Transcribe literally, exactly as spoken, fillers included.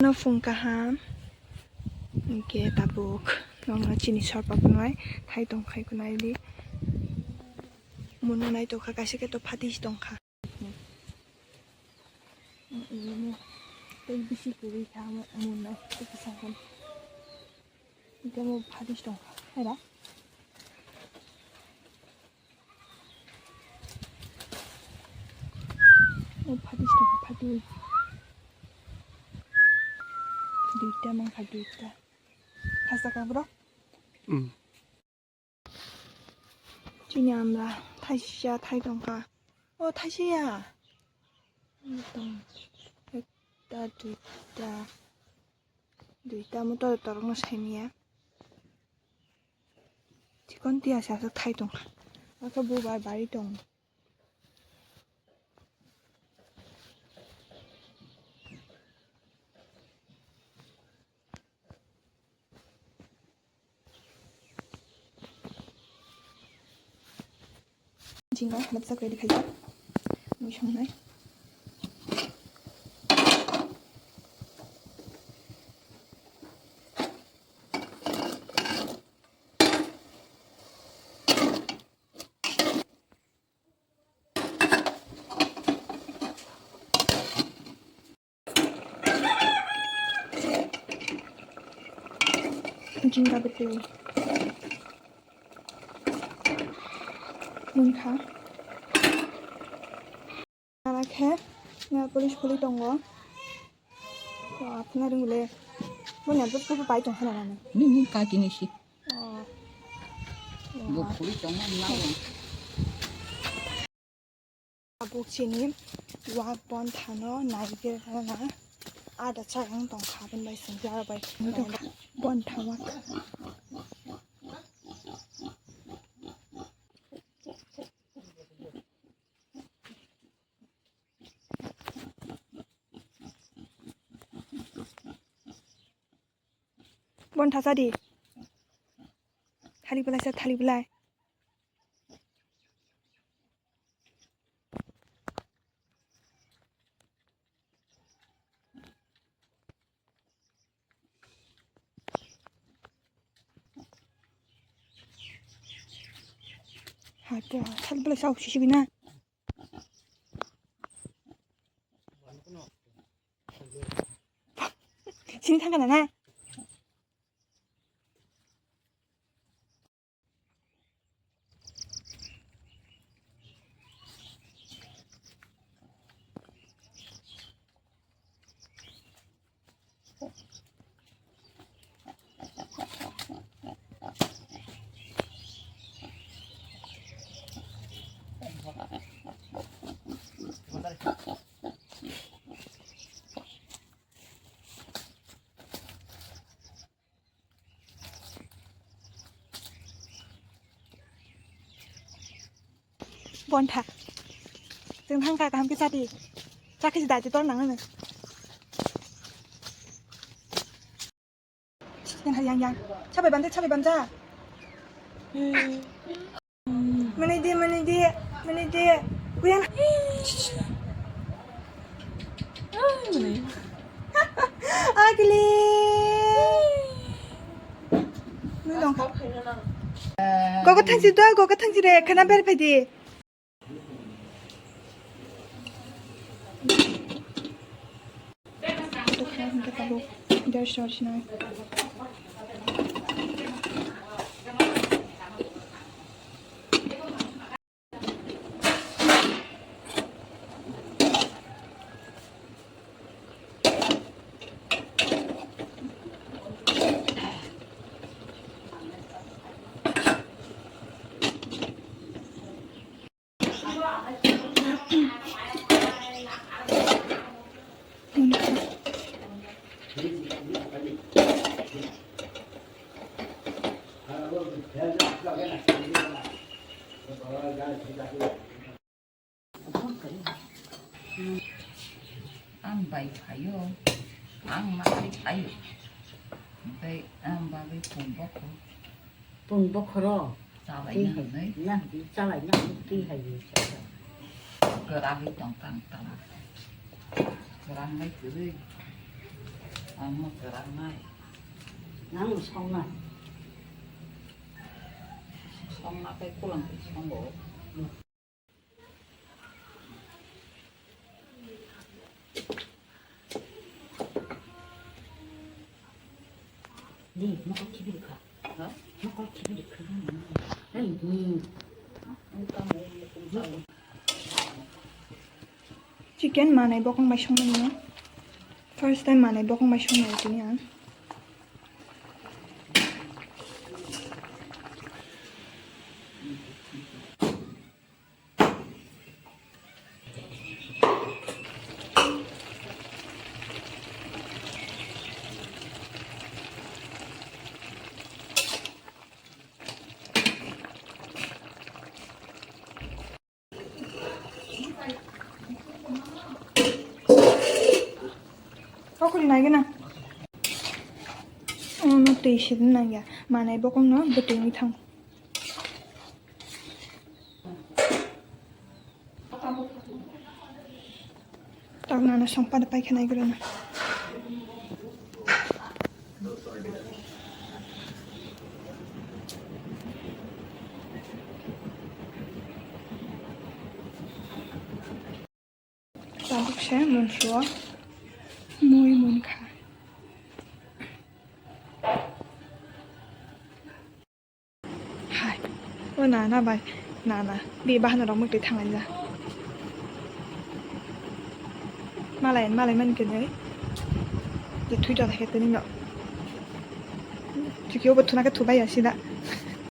Phung kaham. Hingke tabuk nongno chini sorpa kunai thai tong khai kunai di. Muno nai tokha kaisa khe to phatis tongkha. Tei bisi kwrwi kha mun nai tei kisa khe. Hingke mo phatis tongkha. Hai da. O phatis tongkha phatis. Duita mankha duita. Khasa ka bro? Hmm. Chini amla thaisa thai tongkha. O thaisa ya. Tong. Ekta duita. Duita motor torokno saimanya. Chikon tiya sa aswk thai tongkha. Aka bubar bari tong. Jinga halak sak ready khaijak. Mui songnai. Jinga bete. Munkha. Nana khe nail polish phuli tongo. To aphuna ringule. Bo nail polish phuli pai tongkha nana. Nini kaki ni si. Oh. Bo phuli tongma nawa. Tabuk chini wak bon thano naigir na ada chayang tongkha aboni bai swngjak bai bon tha wak. Bon tha sadi. Thali belai sa thali belai. Hata, sal bela sau sisi gina. Sini thangkana na. Bontha. Chwng thangkha kaham khe chadi. Chakhe se dati tor nang nang. Yang yang yang. Chabai bamja, chabai bamja. Mani di, mani di, mani di. Uyan. Ugly. Nui dong. Gogo thangsi do, gogo thangsi re, khana ber phai di. Ang bai phaio, ang ma bai phaio. Bai ang bagwi pung bokho. Pung bokhoro. Chalai na hwnwi. Na hwnwi, chalai na hwnwi twi hai hwnwi sa. Kwragwi tong kang tala. Kwrang bai kwrwi. Ang ma kwrak nai. Nang song nai. Song na kai kulang kai songo. Di, mokol kibir kha. Ha? Mokol kibir kha. Hey, di. Ang tamo, ang tamo. Chicken manai bokong bai songmani no. First time manai bokong bai songmani tini ang. Kokori nai gana. Ono twi sidi nangya. Manai bokong no bwtwi wngwi thang. Tak nana songpa da paikha nai gurana. Tabuk se mungsuo mui munkha. Hai, o nana bai, nana, bi bahano rok mukti thanglai ja. Malai, malai man kene, je thui jala khe tini no. Chikio bo thuna khe thubai ya sida.